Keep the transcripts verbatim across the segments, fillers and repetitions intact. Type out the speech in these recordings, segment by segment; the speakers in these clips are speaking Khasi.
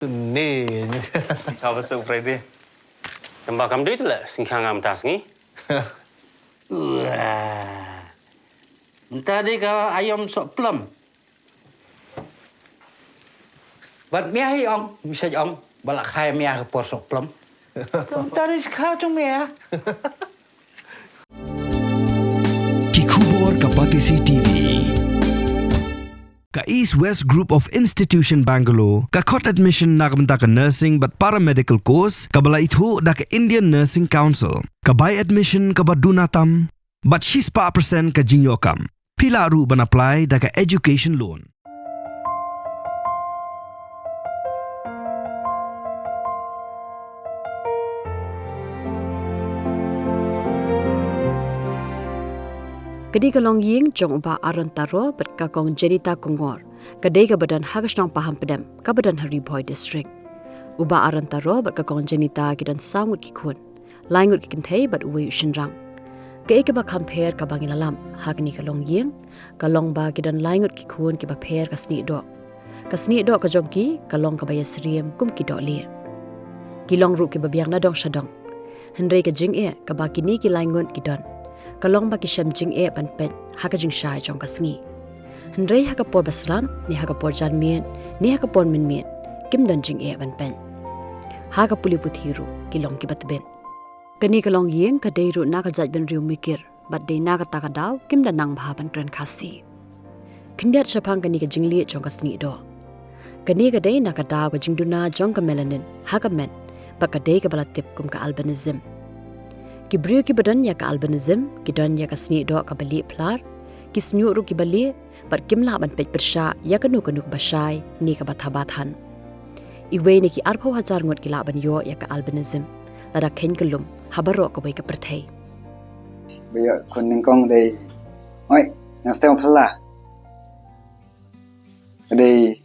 Ni. Ka ba su Friday. Tamba kam dei la sing khang am tas ngi. Wah. Mynta dei ka aïom sohplem. Bad mia hi ong, misa ong, ba la khai mia ka por sohplem. Mynta dei skha jong mia. Ki khubor ka Batesi T V. Ka East West Group of Institution Bangalore ka khot admission na ka bynta ka nursing bad paramedical course kaba la ithuh da ka Indian Nursing Council. Ka bai admission kaba duna tam bad shispah percent ka jingïoh kam. Phi lah ruh ban apply da ka education loan. Ka dei ka longïing jong u Bah Aaron Taro bad ka Kong Jenita Kongor. Ka dei kaba don ha ka shnong Pahampdem, kaba don ha Ri Bhoi District. U Bah Aaron Taro bad ka Kong Jenita ki don saw ngut ki khun. Lai ngut ki kynthei bad uwei u shynrang. Kaei kaba kham pher kaba ngi la lap ha kane ka longïing, ka long ba ki don lai ngut ki khun kiba pher ka snieh doh. Ka snieh doh ka jong ki ka long kaba ïasyriem kum ki dohlieh. Ki long ruh kiba biang na dong sha dong. Hynrei ka jingeh kaba kine ki lai ngut ki don, ka long ba ki shem jingeh ban peit ha ka jingshai jong ka sngi. Hynrei ha ka por ba slap, ne ha ka por janmiet, ne ha ka por mynmiet, kim don jingeh ban peit. Ha ka pule puthi ruh ki long kiba tbit. Kane ka longïing ka dei ruh na ka jaitbynriew Mikir, bad dei na kata ka daw kim da nang bha ban kren Khasi. Khyndiat shaphang kane ka jinglieh jong ka snieh doh. Kane ka dei na ka daw ka jingduna jong ka melanin ha ka met, bad ka dei kaba la tip kum ka albinism. Ki briew kiba don ïa ka albinism ki don ïa ka snieh doh kaba lieh phlar, ki shñiuh ruh kiba lieh, bad kim lah ban peit pyrshah ïa kano kano kaba shai ne kaba thaba than. Iwei na ki arphew hajar ngut ki lah ban ïoh ïa ka albinism, lada kheiñ kyllum ha baroh kawei ka pyrthei. Ba ïoh khun nyngkong dei, oi, nga sdang phylla. Dei,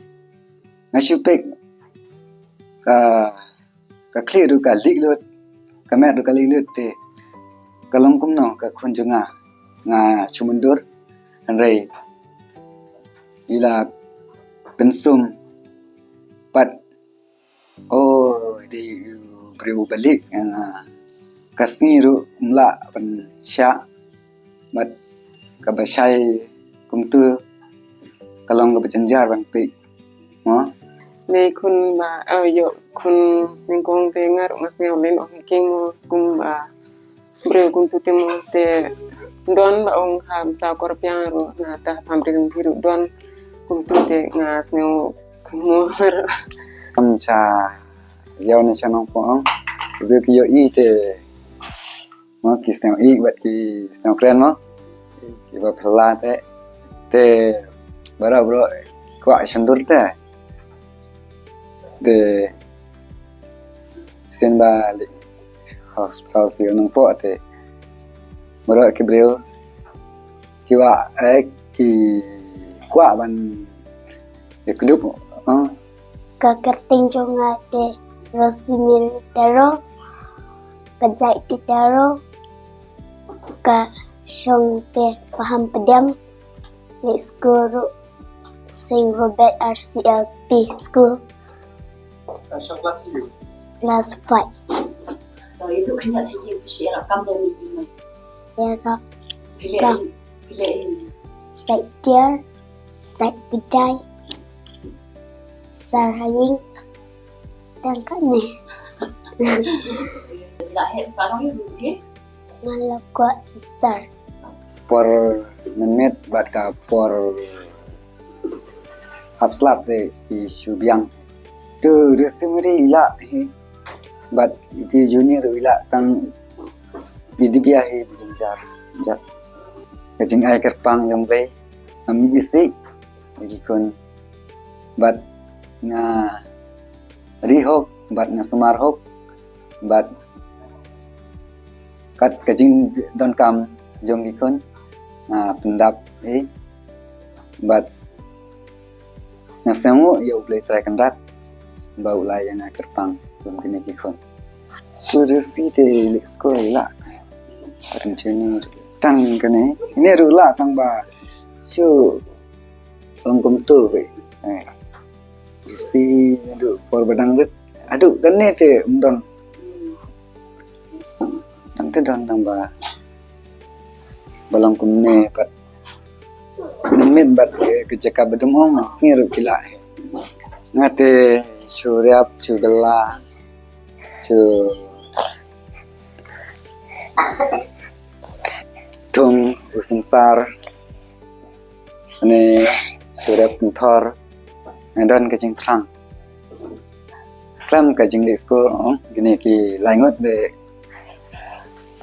nga shu peit ka, ka khlieh ruh ka lieh lut, ka met ruh ka lieh lut te. Ka long kumno ka khun jong nga, nga shu myndur, hynrei i la pynsum pat. Oh, dei u briew uba lieh, ah, ka sngi ruh um lah ban shah, bad kaba shai kumtu ka long kaba jynjar ban peit. Mo? Dei khun ba, eh, ïoh khun nyngkong te nga ruh nga sngew lyngngoh ïa ki mo, kumba briew kumtu te mo te don ba ong ha bynta kor pyrshah ruh na ta pam ri kumtu ruh don kumtu te nga sngew khun mo ruh. Kam cha ïaw ne cha nong pong ong. Briew ki ïohi te mo ki sngew ïeit bad ki sngew kren mo. Kiba phylla te, te baroh baroh kwah shyndur te. Te sien ba leit hospital sha Nongpoh te baroh ki briew ki wah, eh, ki kwah ban ïakdup, ah. Ka kyrteng jong nga te Rosemary Taro, ka jait te Taro, ka shong te Pahampdem, leit skul ruh Saint Robert R C L P School. Ka shong klas ïa u? Klas five. To itu kena tinggi bisi rakam dari ini. Ya, Kak. Bila Kak. Ini, bila ini. Sait Tiar, Sait Pidai, Saraying, dan kane. Bila het parang ini sih. Nga la kwah sister. Por mynmiet bad ka por hap slap te i shu biang. Tu Rosemary i lah hi. Bad i te Junior i lah tang i dei bia hi jynjar. Jat. Ka jingai kyrpang jong Blei. Ngam isih. Ïa ki khun. Bad nga ri hok, bad nga sumar hok, bad kat ka jingdonkam jong ki khun, nga pyndap hi, bad nga sngewnguh ïa U Blei Trai Kynrad, ba u la ïa nga kyrpang, kum kine ki khun. Ku Rosie te leit skul lah. Tang kane, ne ruh lah tang ba shu Long kumtu, eh. Si, aduh, por ba dang rit. Aduh, kane te, um don. Dang te don, dang ba. Ba long kumne, bad. Mynmiet bad, eh, ka jaka ba dum ong, sngi ruh ki lah. Nga te, shu riap, shu bylla, shu thung, u synsar. Ani, shu riap kynthor, nga don ka jingthrang. Khlem ka jingleit skul, oh, kine ki lai ngut de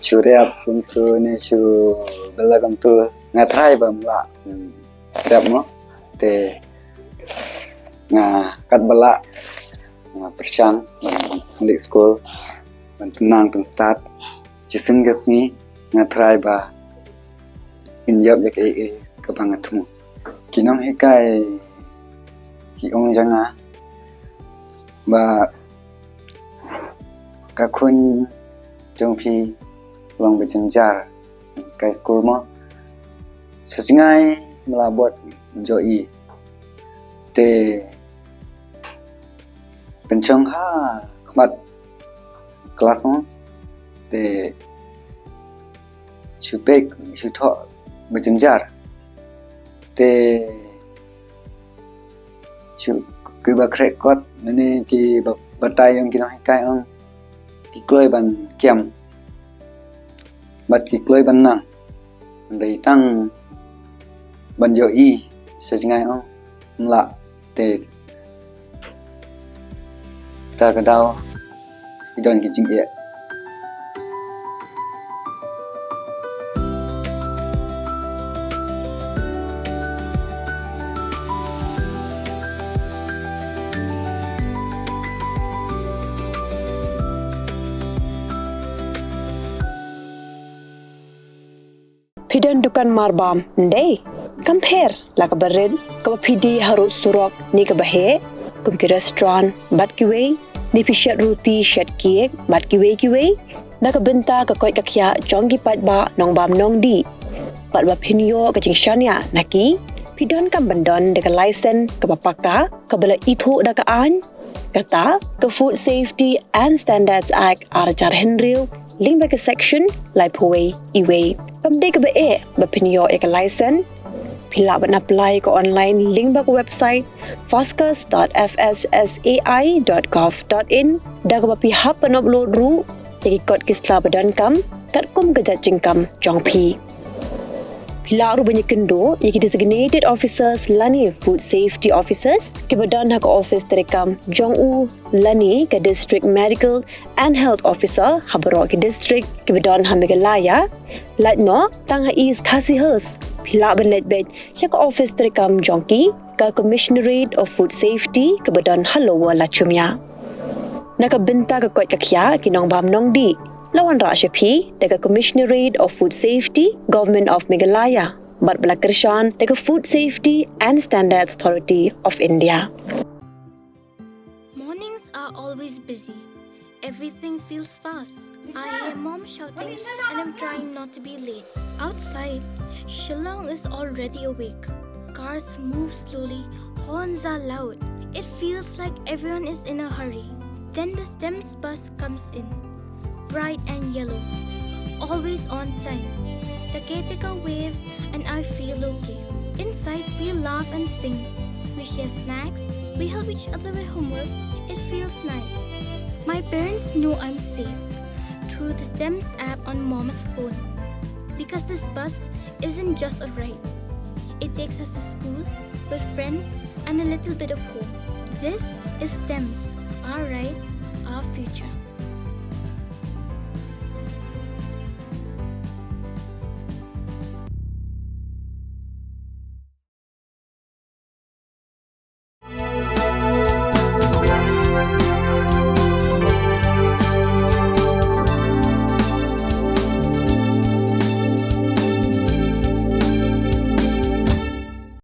shu riap kumtu ne shu bylla kumtu. Nga try ba ym lah, hmm, riap mo. Te nga kat ba lah, nga pyrshang ban leit skul, ban pynnang pynstad. Shisien ka sngi nga try ba in ïap ïa kaei kaei kaba nga thmu. Ki nonghikai ki ong ïa nga ba ka khun jong phi long ba jynjar kai skul mo. Sa jngai mla bot jo i te pynchong ha khmat klas mo. Te shu pek, shu thoh ba jynjar. Te shu ki ba khreh kot, nane ki ba batai ong ki nonghikai ong ki kloi ban kiam. Bad ki kloi ban nang. Dei tang ban jo i sa jngai ong mla. Te ta ka daw i don ki jingeh. Phi don dukan marbam, ndei? Kam pher la kaba rit, kaba phi die harud surok ne kaba heh, kum ki restaurant bad kiwei, ne phi shet ruti shet cake bad kiwei kiwei. Na ka bynta ka koit ka khiah jong ki paidbah nongbam nongdih, bad ba phin ïoh ka jingshaniah na ki, phi donkam ban don da ka license kaba paka, kaba la ithuh da ka aiñ, kata ka Food Safety and Standards Act ar hajar hynriew, lyngba ka section laiphew wei, iwei. Kam dei kaba eh ba phin ïoh ïa ka license. Phi lah ban apply ka online lyngba ka website foscus dot F S S A I dot gov dot in, da kaba phi hap ban upload ruh ïa ki kot ki sla ba donkam katkum ka jait jingkam jong phi. Phi lah ruh ban ïakynduh ïa ki designated officers lane food safety officers kiba don ha ka office treikam jong u lane ka district medical and health officer ha baroh ki district kiba don ha Meghalaya. Lait noh tang ha East Khasi Hills, phi lah ban leit beit sha ka office treikam jong ki, ka Commissionerate of Food Safety kaba don ha Lower Lachumia. Na ka bynta ka koit ka khiah ki nongbam nongdih, la wanrah sha phi da ka Commissionerate of Food Safety, Government of Meghalaya, bad ba la kyrshan da ka Food Safety and Standards Authority of India. Mornings are always busy. Everything feels fast. I hear mom shouting and I'm trying not to be late. Outside, Shillong is already awake. Cars move slowly, horns are loud. It feels like everyone is in a hurry. Then the STEMS bus comes in, bright and yellow, always on time. The caretaker waves and I feel okay. Inside, we laugh and sing. We share snacks. We help each other with homework. It feels nice. My parents know I'm safe through the STEMS app on mom's phone. Because this bus isn't just a ride. It takes us to school, with friends, and a little bit of home. This is STEMS, our ride, our future.